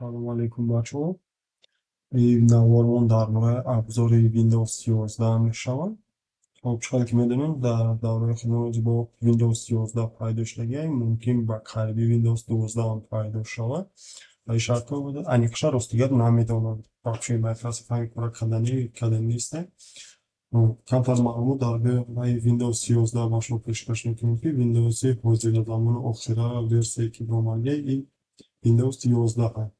Салому алейкум, бачаҳо. Ин навормон дар бораи абзори Windows 11 мешавад. Хоб, чӣ қадр ки медонем, дар давраи хидмати бо Windows 11 пайдо шудагиай, мумкин ба қариби Windows 12 ҳам пайдо шавад. Ва ин шартҳо буда, аниқша ростигар намедонам. Вообще Microsoft ҳамин кора кардани нестем. Камтар маълумот дар бораи Windows 11 ба шумо пешкаш мекунем, ки Windows ҳозира замони охира версияе ки баромадагиай, ин Windows 11 аст.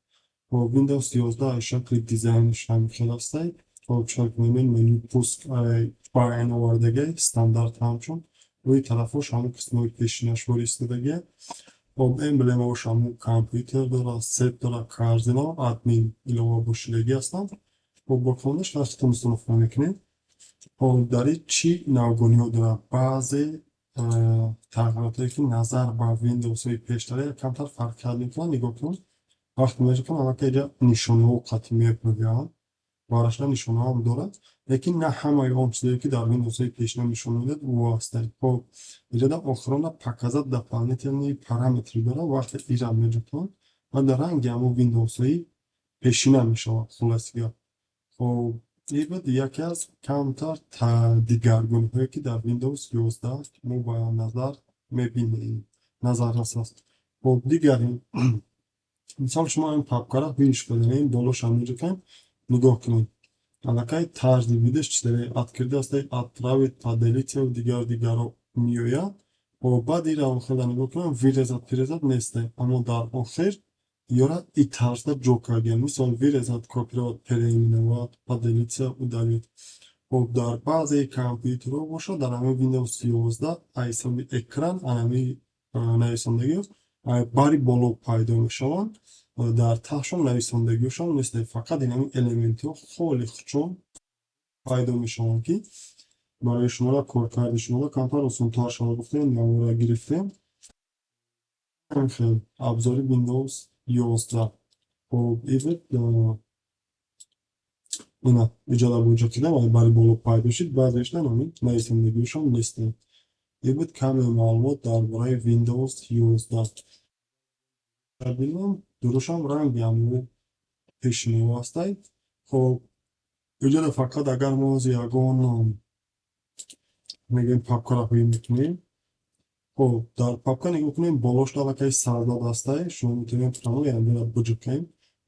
Хоб, Windows 11 шакли дизайнаш ҳамин хел астай. Хоб, чӣ ки мебинем, менюи пуск ба айн овардагиай, стандарт ҳамчун. Рӯи тарафҳош ҳамон қисмҳои пешинаш ворид. Хоб, эмблемаош ҳамон компютер дорад, сет дорад, корзина, админ илова бошидагӣ ҳастанд. Хоб, бо хонаш вақти установка мекунем. Хоб, дар ин чӣ навгониҳо дорад? Баъзе тағйиротое, ки назар ба Windowsҳои пештара камтар фарқият мекунанд, нигоҳ кунед. Вақте меҷакам, аллакай инҷа нишонаҳо қатъи мебиёянд. Барашна нишонаҳоам дорад, лекин на ҳамаи он чизое, ки дар Windowsҳои пешина нишон медиҳад, ӯ ҳастанд. Хоб, инҷода охирона «Показать дополнительные параметры» дорад. Вақте инра меҷакам ва дар ранги ҳамон Windowsҳои пешина мешавад, хулоси гап. Хоб, ин буд яке аз камтар дигаргуниҳое, ки дар Windows 11 мо ба назар мебинем, назаррас аст. Хоб, дигари мисол, шумо ин папкаро ҳуиш кардем, болошам меҷакем, нигоҳ кунед. Аллакай тарзи видаш чизаре открыть астай, отправить, поделиться ва дигар дигарро меояд. Хоб, баъд инро охирда нигоҳ кунем, вырезать, вырезать нестай, аммо дар охир ёра и тарзда ҷо кардем. Мисол, вырезать, копировать, переименовать, поделиться, удалить. Хоб, дар баъзе компютерҳо бошад, дар ҳамин Windows 11 ҳисоби экран анами нависондагиҳо бари боло пайдо мешаванд, дар таҳшон нависондагиҳошон нест, фақат инами элементҳо холи хучон пайдо мешаванд, ки барои шуморо коркарди шуморо камтар осонтар шавад. Гуфтем, навора гирифтем, хел абзори Windows 11. Хоб, ивет ина иҷода буҷа кидам, бари боло пайдо шуд, баъзеашна ҳамин нависондагиҳошон нестанд. Ин буд каме маълумот дар бораи Windows 11. Бинем, дурушам ранги ҳамин пешинаҳо ҳастай. Хоб, иҷода фақат агар мо ягон, мегӯем, папкаро ҳуй мекунем. Хоб, дар папка нигоҳ кунем, болош аллакай сарзад ҳастай. Шумо метавонед прямо янҷоро биҷукем,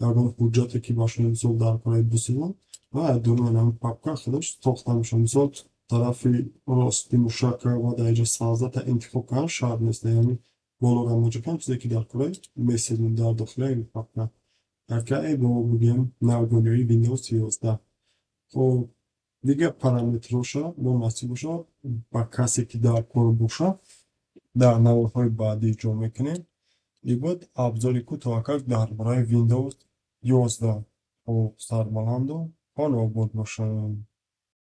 ягон ҳуҷҷате, ки ба шумо, мисол, дар кораи бисозам, ва дуруни ҳамин папка худаш сохта мешавад. Мисол, тарафи рости мушака ва дар инҷа сарзата интихоб кардан шарт нест, яъне болоро меҷукам, чизе ки дар кораи месозем дар дохили ин папка. Якае бо бигӯем навгониҳои Windows 11. Хоб, дигар параметрҳоша бо насиб бошад, ба касе ки дар кор бошад, дар наворҳои баъдӣ ҷо мекунем. Ин буд абзори кӯтоҳакак дар бораи Windows 11. Хоб, сарбаланду хонобод бошед.